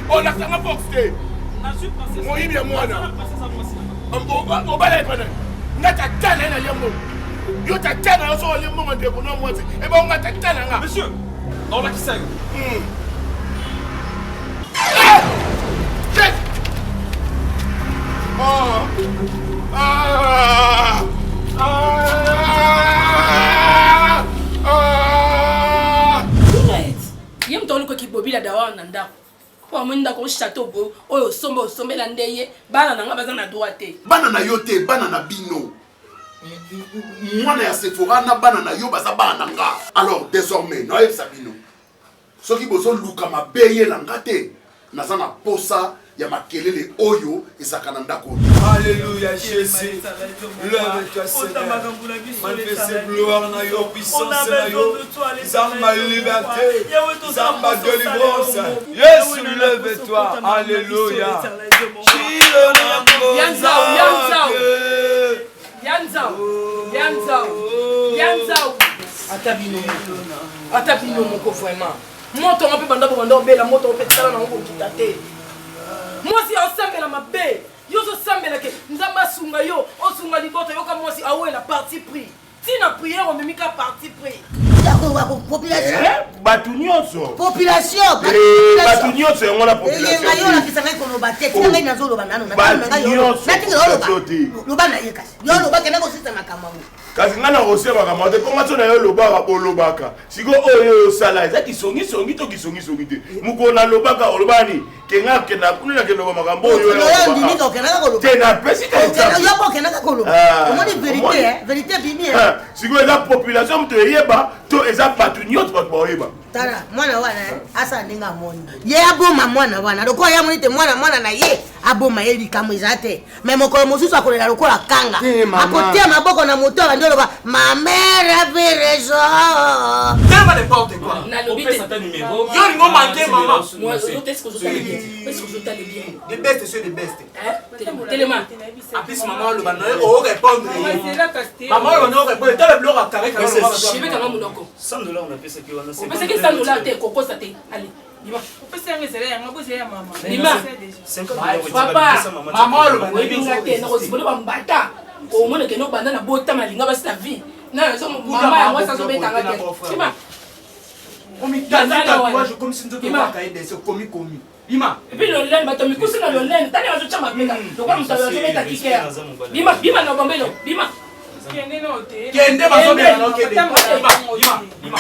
Olakisa nga force te. Moyibi ya mwana. Obala epa nani? Nga tata na ye nalia mbongo. Yo tata na yo soki olie mbongo ndeko na mwasi ebongo nga tata na nga. Monsieur, naolakisa yo. Ah! Check! Oh! Ah! Ah! Ah! Ye moto olukoki bobila dawa na ndako mpo amoni ndako ochateau boye oyo osomba osombela nde ye bana na nga baza na droit te. Bana na yo te, bana na bino. Mwana ya Sephora na bana na yo baza bana na nga. Alors désormais nayebisa bino soki bozoluka mabe yela nga te, naza na posa ya makelele oyo ezalaka na ndako oyo. Alléluia Jésus. Lève-toi Seigneur. Manifeste gloire na yo, puissance na yo. Zamba liberté, Zamba délivrance. Yesu lève-toi. Alléluia. Yanzao, yanzao. Yanzao, yanzao, yanzao. Ata bino moko. Ata bino moko vraiment. Moto yango mpe banda bobanda obela moto yango mpe tala nango kokita te. Mwasi osambela mabe. Yo ozosambela ke Nzambe asunga yo, osunga libota, yoka mwasi awela parti pris. Tina prière omemi ka parti pris. Population. Eh, bato nyonso. Population. Eh, bato nyonso yango na population. Eyenga yo olakisa ngai koloba te. Tika ngai nazoloba nano. Bato nyonso. Natinga oloba. Loba na ye kasi. Yo oloba kenda kosisa makambo yango. Kasi ngai nakosisa makambo te mpo ngai so na yo olobaka bolobaka. Sikoyo oyo oyo osala eza kisongisongi to kisongisongi te. Mokolo nalobaka olobaka nini? Ke ngai akenda kuna nakende loba makambo oyo te napesi ka sikoyo eza population moto eyeba to eza bato nyonso bato baoyeba. Tala mwana wana asala ndenge amoni ye aboma mwana wana lokola ye amoni te mwana mwana na ye aboma ye likambo eza te me mokolo mosusu akolela lokola kanga akotia maboko na moto abandi oloba ma mère avait raison. Tellement n'importe quoi. Nalobi te. Yo olingo manque maman. The best c'est the best. Telema. En plus maman oloba na yo o répondre. Maman oloba na yo répondre. Tala biloko ya carré carré. Shibeka nga monoko. 100 dollars napesaki wana. Opesaki 100 dollars te kokosa te. Allez. Bima. Opesi yango ezali yango bo ezali ya mama. Bima. Papa, mama oloba oyebi nga te nakozibolo bambata omona kende obanda na botama nalinga basi na vie na nazo mama yango asi azobetanga te. Bima. Omitandi tatouage comme si nzoto obaka ye dese okomi komi. Bima. Epuis lolene bato mikusi na lolene tani bazotya mapeka lokola moto azobeta kikere. Bima bima na bombelo bima. Kende bazobela na okende. Bima bima bima.